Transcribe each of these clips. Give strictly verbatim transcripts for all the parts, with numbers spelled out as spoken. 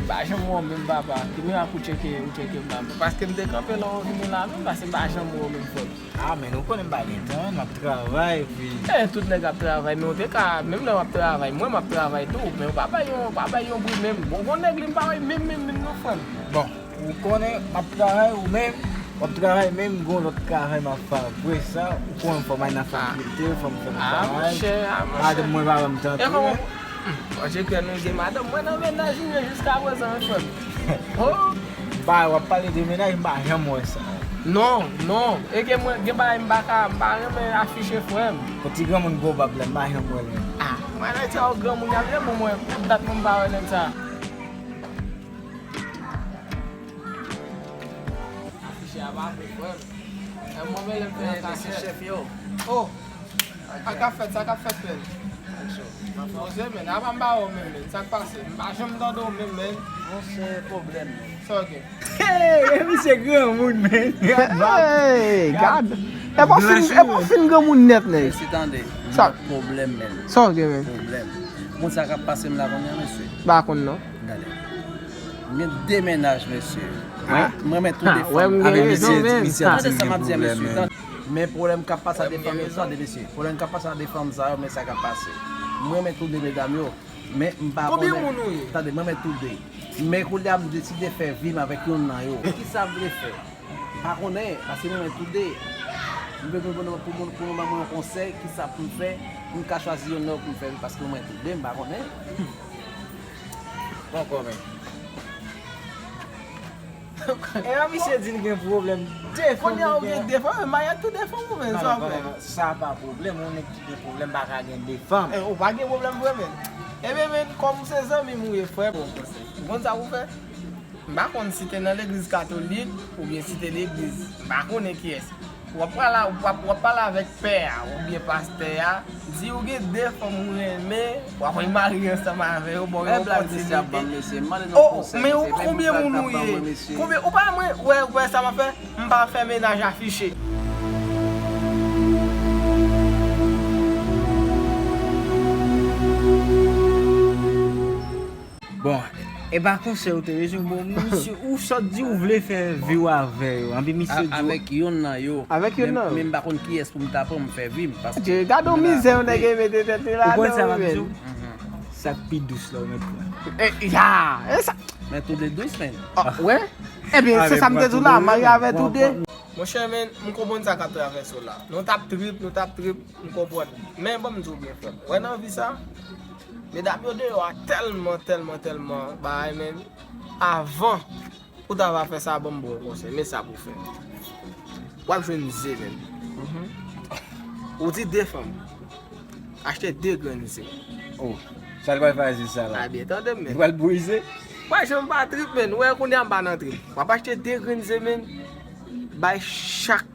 Pa janm wè w menm, papa. Ki mirak ou tcheke, ou tcheke m la? Paske m te kanpe lè w vini la menm, paske m pa janm wè w menm, frè m. Ah, men ou konnen m pa gen tan, m ap travay, epi. Eh, tout nèg ap travay, men w te ka, menm lè w ap travay, mwen m ap travay tou, men w pa bay yon, pa bay yon bri menm. Bon, gon nèg li m pa wè menm, menm, menm non, frè m. Bon, ou konnen m ap travay, ou menm, w ap travay, menm gon lòt travay m ap fè apre sa, ou konnen fò m al nan fakilte, fò m fè travay. Ah, monchè, ah, monchè. Madanm mwen pa ban m tan tou, men. Bon, se klè nou gen madanm mwen nan mennaj li jiska prezan, wi, frè m. Oh! Ba, w ap pale de mennaj, m pa janm wè sa. Non, non. E gen mwen, gen bagay m pa ka, m pa renmen afiche, frè m. Pou ti granmoun gwo bab la, m pa janm wè l, men. Ah, mwen, nèg sa yo granmoun, y ap rele mwen, mwen, pou dat mwen m pa wè nèg sa. Afiche a pa bon, frè m. E mwen, men, lè m fè yon kachèt. Chèf yo. Oh! Sa k ap fèt, sa k ap fèt, men. Poze, men, apa m pa wè w menm, men. Sa k pase? M pa janm tande w menm, men. Monchè, pwoblèm, men. Sa w gen? Hey, misye granmoun, men. Gad bab. Hey, gad. E pa fin, e pa fin granmoun nèt, nèg. Mesye, tande. Sa. M gen pwoblèm, men. Sa w gen, men? Pwoblèm. Ou konn sa k ap pase m la kounye a, mesye? M pa konn, non. Gade. M gen de mennaj, mesye. Mwen, mwen, mwen tou de fanm. Avè misye, misye ap di m gen pwoblèm, men. Men pwoblèm k ap pase a de fanm yo, tande, mesye. Pwoblèm k ap pase a de fanm sa yo, men sa k ap pase. Mwen renmen tou de medam yo, men m pa konnen. Konbyen moun ou ye? Tande, mwen renmen tou de. Men kounye a m deside fè vi m avèk youn nan yo. Kisa m vle fè? M pa konnen, paske mwen renmen tou de. M bezwen pou nou, pou moun, pou nou ban mwen yon konsèy, kisa pou m fè, pou m ka chwazi youn nan yo pou m fè vi, paske mwen renmen tou de, m pa konnen. Poko, men. Ewa, misye di l gen pwoblèm de fanm. Kounye a ou gen de fanm, men Mayèt tou de fanm ou, men sa w fè? Non, non, sa pa pwoblèm, yon nèg ki gen pwoblèm pa ka gen de fanm. Eh, ou pa gen pwoblèm vre, men. Ebyen, men, kòm se zanmi m ou ye, frè, bon, ou konn sa pou fè? M pa konn si te nan legliz katolik oubyen si te legliz, m pa konnen kiyès. W ap pale, w ap, w ap pale avèk pè a oubyen pastè a, di ou gen de fanm ou renmen, w ap remari ansanm avè yo, ba w yon opòtinite. Oh, men ou, konbyen moun ou ye? Konbyen, ou pa mwen, wè, wè sa m ap fè? M pa fè mennaj afiche. Bon, e pa konsèy ou te bezwen, bon, misye, ou sot di ou vle fè vi w avè yo, anpi misye di w. Avèk youn nan yo. Avèk youn nan yo. Men, men m pa konn kiyès pou m ta pran m fè vi m, paske. Gade yon mizè yon nèg mete tèt li ladan, wi, men. Sa k pi dous la ou mèt pran. E, ya, e sa. Men tou de dous, men. Ah, wè? Ebyen, se sa m te di w la, marye avè tou de. Monchè, men, m konprann sa k ap travèse w la. Nou t ap trip, nou t ap trip, m konprann. Men, ban m di w byen, frè m. Wè nan vi sa, medam yo deyò a tèlman, tèlman, tèlman bagay, men. Avan ou ta va fè sa, ban m ba w yon konsèy. Men sa pou w fè. W ap jwenn ze, men. Ou di de fanm. Achte de grenn ze. Oh, sa l pral fè a ze sa la? A byen, tande m, men. Li pral bouyi ze? Wè, jan m pa trip, men. Wè, kounye a m pa nan trip. W ap achte de grenn ze, men. Bay chak,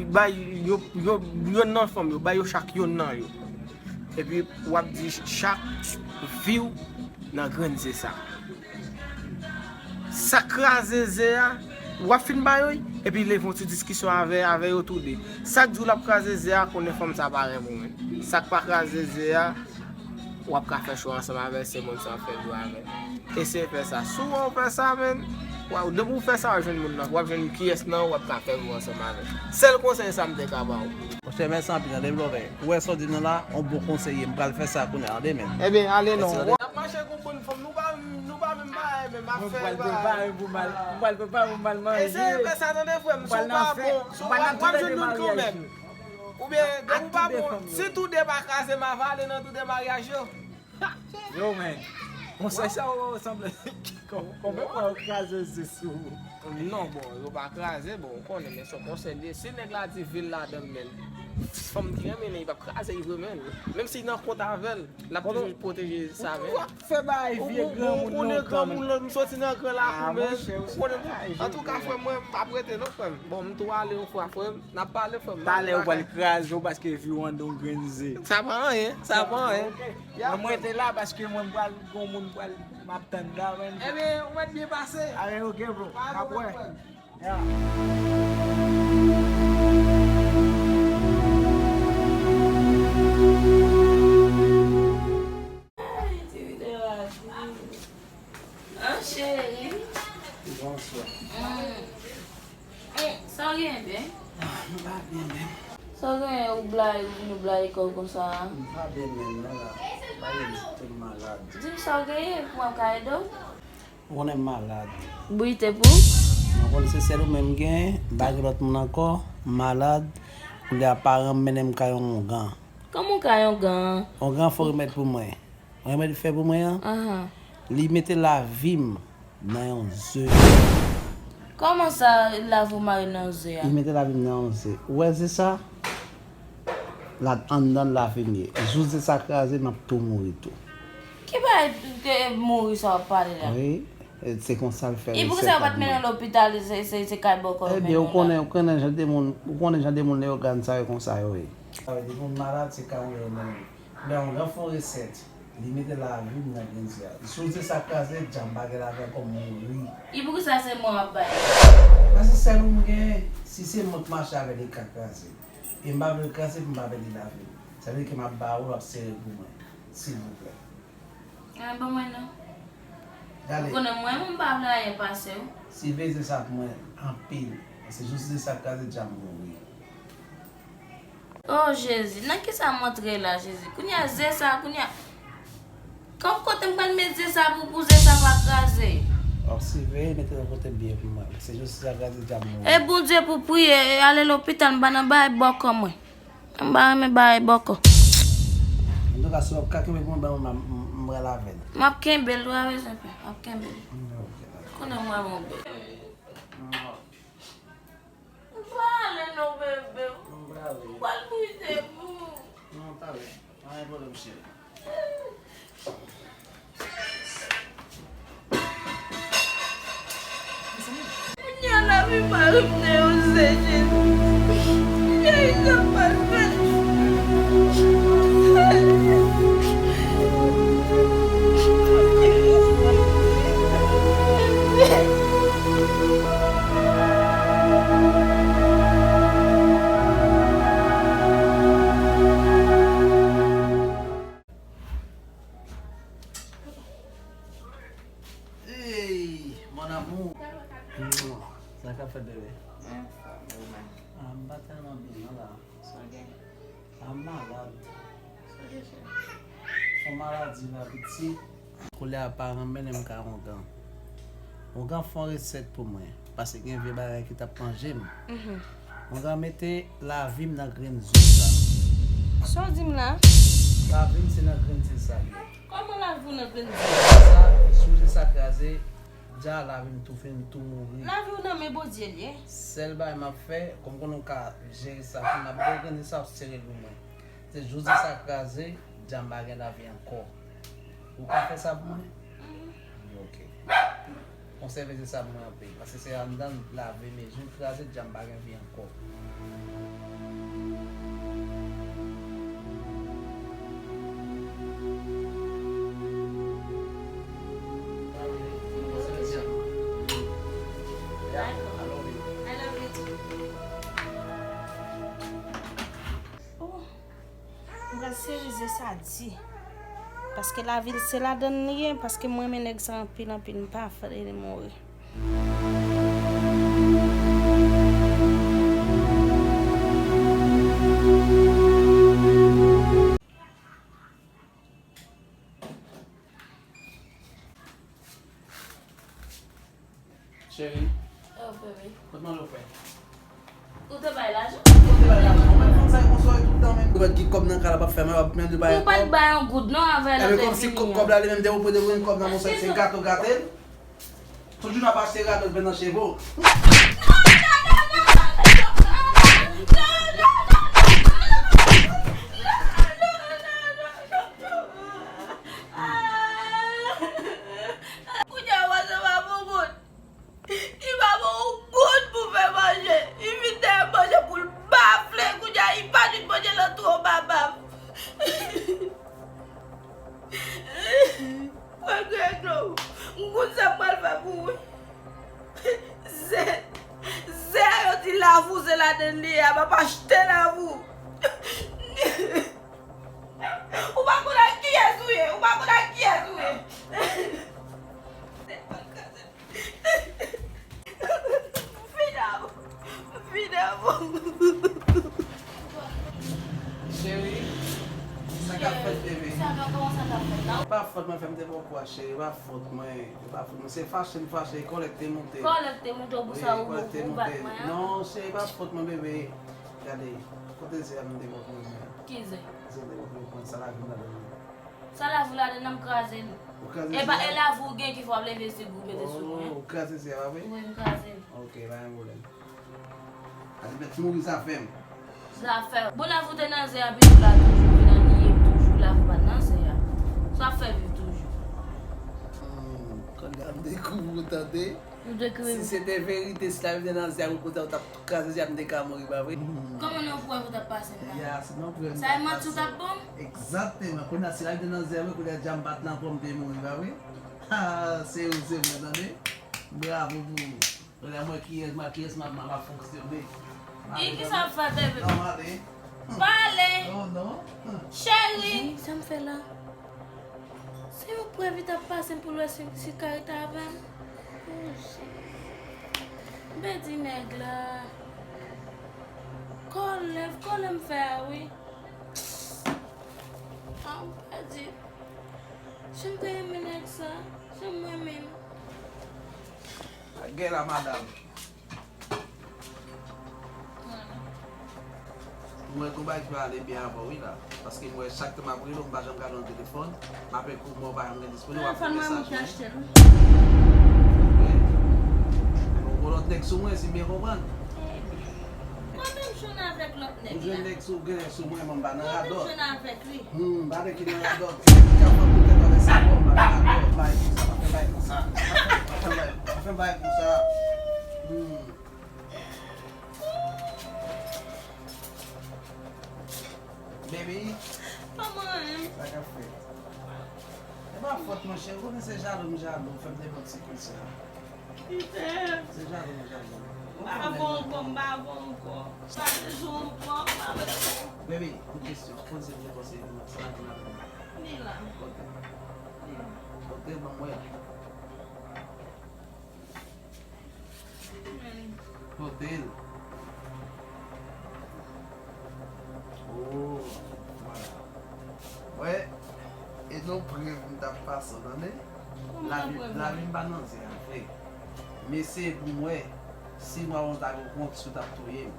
bay yo, yo, yonn nan fanm yo, bay yo chak yonn nan yo. Epi w ap di chak vi w nan grenn ze sa. Sa k kraze ze a, w ap fin ba yo l, epi leve yon ti diskisyon avè, avè yo tou de. Sa k di w l ap kraze ze a, konnen fanm sa pa renmen w menm. Sa k pa kraze ze a, w ap ka fè cho ansanm avè l, se moun sa w ap fè dlo avè l. Eseye fè sa. Si w wè w fè sa, men, w ap, depi w fè sa, w ap jwenn moun nan, w ap jwenn kiyès nan w ap ka fè dlo ansanm avè l. Sèl konsèy sa m te ka ba w. Monchè, mèsi anpil, tande, blòfè. Ou wè sa w di m nan la, yon bon konsèy ye. M pral fè sa kounye a, tande, men. Ebyen, ale non. N ap mache gon bann fanm, nou pa, nou pa menm bagay, menm afè. Mwen pral prepare pou m al, mwen pral prepare pou m al manje. Eseye fè sa, tande, frè m, si w pa bon, si w pa, w ap jwenn youn kanmenm. Oubyen, depi w pa bon, si tou de pa kraze, m ap ale nan tou de maryaj yo. Yo, men, konsèy sa yo sanble. Konbyen fwa yo kraze ze sou ou? Non, bon, yo pa kraze, bon, ou konnen, men se yon konsèy li ye. Si nèg la di vil ladan l, men fanm ki renmen li, li p ap kraze li vre, men. Menm si li nan kont avè l, l ap toujou pwoteje sa, men. Ou ap fè bagay vye granmoun lontan, men. Ou konnen granmoun lontan, m soti nan gran lakou, men. Ou konnen tou. Antouka, frè m, mwen, m p ap rete non, frè m. Bon, m tou ale yon fwa, frè m. N ap pale, frè m. Talè ou pral kraze w paske vi w anndan yon grenn ze. Sa pa anyen, sa pa anyen. Ok. Mwen, mwen rete la paske mwen pral gon moun pral m ap tann la, men. Ebyen, ou mèt byen pase. Ale, ok, bro. N ap wè. Ya. Ay, ti videyo a fini. Ah, cheri, Sa w genyen, ou blayi, ou vin ou blayi kò w konsa a? M pa byen menm non la. M pa byen ditou, m malad. Di m sa w genyen pou mwen ka ede w. Ou konnen m malad. Bouyi te pou? Mwen konnen se sèl ou menm m genyen, m pa gen lòt moun ankò, m malad. Koulye a paran m mennen m kay yon ougan. Kòman w kay yon ougan? Ougan fè remèd pou mwen. Remèd li fè pou mwen an, li mete lavi m nan yon ze. Kòman sa, lavi w mare nan yon ze a? Li mete lavi m nan yon ze. Ou wè ze sa? La, anndan lavi m ye. Jou ze sa kraze, m ap tou mouri tou. Ki bagay ke mouri sa w ap pale la? Wi, e, se konsa l fè. E poukisa yo pa t mennen w lopital, se, se, se kay bòkò yo mennen w la? Ebyen, ou konnen, ou konnen jan de moun, ou konnen jan de moun Leyogàn sa yo konsa yo ye. Sa vle di, pou malad, se kay ou ye mennen. Men yon gran fon resèt. Li mete lavi m nan grenn ze a. Jou ze sa kraze, dja m pa gen lavi ankò, m mouri. E poukisa se mwen w ap bay? Paske sèl ou m genyen. Si se mwen k mache avè l, li ka kraze. E m pa vle l kraze pou m pa pèdi lavi m. Sa vle di ke m ap ba ou l, w ap sere l pou mwen. Silvouplè. An, ban mwen non. Gade. Ou konnen mwen menm m pa vle anyen pase w. Siveye ze sa pou mwen anpil. Paske jou ze sa kraze, dja m mouri. Oh Jezi, nan kisa m antre la Jezi? Kounye a ze sa, kounye a. Kòm kote m pral met ze sa pou, pou ze sa pa kraze? W ap siveye, mete l kote l byen pou mwen. Se jis sa kraze djab mwen. E Bondye pou priye, e ale lopital, m pa nan bagay bòkò mwen. M pa renmen bagay bòkò. Antouka, si w ap ka kenbe pou mwen, ban mwen, m, m, m pral avè l. M ap kenbe l, ou pa bezwen pè, m ap kenbe l. Mm, ok, dakò. Konnen mwen, mon bebe. Mm. Ou pa ale non, bebe. M prale. M pral bouyi de pou ou. Non, talè. Pa gen pwoblèm, cheri. Kounye a lavi mari m nan yon ze, Jezi. Kounye a, sa m pral fè? Hey, mon amour. Sa k ap fèt, bebe? Anfòm, ou menm? Ah, m pa tèlman byen non la. Sa w gen? Ah, m malad. Sa w gen, cheri? Yon maladi la, piti. Koulye a paran m mennen m kay ongan. Ongan fè yon resèt pou mwen, paske gen vye bagay ki t ap manje m. Mhm. Ongan mete lavi m nan grenn zil sa. Sa w di m la? Lavi m se nan grenn zil sa li ye. Kòman lavi w nan grenn zil? Sa, jou zil sa kraze, dja lavi m tou fini, m tou mouri. Lavi w nan men Bondye l ye. Sèl bagay m ap fè, kòm konnen w ka jere sa, pou m ap pran grenn zil sa, w sere l pou mwen. Se jou zil sa kraze, dja m pa gen lavi ankò. Ou ka fè sa pou mwen? Mhm. Ok. Konsève zil sa pou mwen anpil, paske se anndan lavi m ye. Jou l kraze, dja m pa gen vi ankò. Oh. M pral sere zil sa di. Paske lavi l se ladan l li ye, paske m renmen nèg sa anpil, anpil, m pa vle li mouri. Cheri. Oh, bebe. Kot manje w fè? Ou te bay lajan? Ou te bay lajan? Ou mèt fè sa konsa tout tan menm. Ou mèt gen kòb nan kay la, p ap fè mal, w ap mèt bay kòb. Ou pa t bay yon goud non avè l. Ebyen, kòm si kòb la li menm, depi w pran, depi w gen kòb nan, monchè, se gato gate l. Tout jou n ap achte gato l pran nan cheve w. Kounye a, w ap pase pa bon gout. Li pa bon yon goud pou fè manje. Li fin dèyè manje pou l bafle. Kounye a, li pa jwenn manje nan twou babab. Mwen kreye dlo. M konn sa m pral fè pou ou. Zèt. Fòt mwen fè m te pran kou a, cheri, e pa fòt mwen, e pa fòt mwen. Se fache m fache, kòlè k te moute. Kòlè k te moute, ou pou sa ou bat mwen an? Non, cheri, e pa fòt mwen, bebe. Gade, kote ze a m te pran pou mwen an? Ki ze? Ze m te pran pou mwen, sa lavi m ladan l. Sa lavi w ladan l, m kraze l. Ou kraze ze a? E pa, e lavi w gen ki fè w ap leve ze gwo mete sou mwen. Oh, ou kraze ze a, pa vre? Wi, m kraze l. Ok, pa gen pwoblèm. Alibèt mouri zafè m. Zafè. Bon, lavi w te nan ze a, pitit la toujou vin anniye m toujou, lavi w pa t nan ze a. Sa w ap fè viv toujou. Hmm, kounye a m dekouvri w, tande. Ou dekouvri m. Si se te verite, si lavi w te nan ze a, kounye a w t ap kraze ze a, m te ka mouri, pa vre? Hmm. Kòman nan prèv ou t ap pase m la? Ya, se nan prèv m t ap pase. Sa e manti w t ap ban m? Egzakteman. Kounye a, si lavi w te nan ze a, kounye a, dja m pa t nan kò, m te mouri, pa vre? Ha, se ou, se mwen, tande. Bravo pou ou. Kounye a mwen kiyès, mwen kiyès, m ap, m ap fonksyone. E kisa w fè, bebe? Non, m ale. Pale! Non, non. Cheri! Sa m fè la? Se yon prèv li t ap pase m pou l wè si, si Carita avè m. Oh, Jezi. M pèdi nèg la. Kòlè, kòlè m fè a, wi. Ah, m pèdi. Jan m te renmen nèg sa, jan m renmen l. Gen la, madanm. M wè gon bagay ki pa ale byen avè w, wi, la. Paske m wè chak tan m ap rele w, m pa janm gade w nan telefòn. M ap ekou w, men w pa janm gen disponib, w ap fè mesaj mwen. Wi. Ou gon lòt nèg sou mwen, si m byen konprann. Mwen menm jwenn avèk lòt nèg la. Ou jwenn nèg sou, gen nèg sou mwen, mwen pa nan radòt. Mwen menm jwenn avèk li. Hmm, pa gen ki nan radòt. Ki ka fè poutèt avèk sa, bon, pa nan radòt, bay konsa, pa fè bay konsa. Pa fè bay, pa fè bay konsa. Hmm. Baby. Kòman menm? Sa k ap fèt? E pa fòt mwen, cheri, ou konnen se jalou m jalou, fè m te pran ti kou sa. Peter. Se jalou, jalou. M pa bon ankò, m pa bon ankò. M pa bezwen ankò, m pa bezwen. Baby, yon kesyon. Poze m, poze m, sa la di la. Li la. Kote? Li la. Kote, ban m wè. Men. Kote l? Oh, vwala. Wè, e non prèv m t ap pase w, tande? Kòman prèv? Lavi, lavi m pa nan ze a vre. M eseye pou m wè si mwen avè w ta gen kont si w t ap touye m.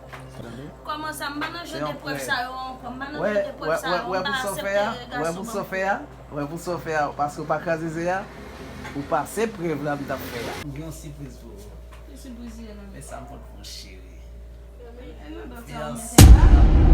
Kòman sa, m pa nan jan de prèv sa yo ankò, m pa nan jan de prèv sa yo, m pa aksepte relasyon banm. Wè pou sa w fè a, paske w pa kraze ze a, ou pase prèv la m t ap fè a. M gen yon sipriz pou ou. Ki sipriz li ye la? Men sa m pot pou ou, cheri. E madanm sa ou mete la?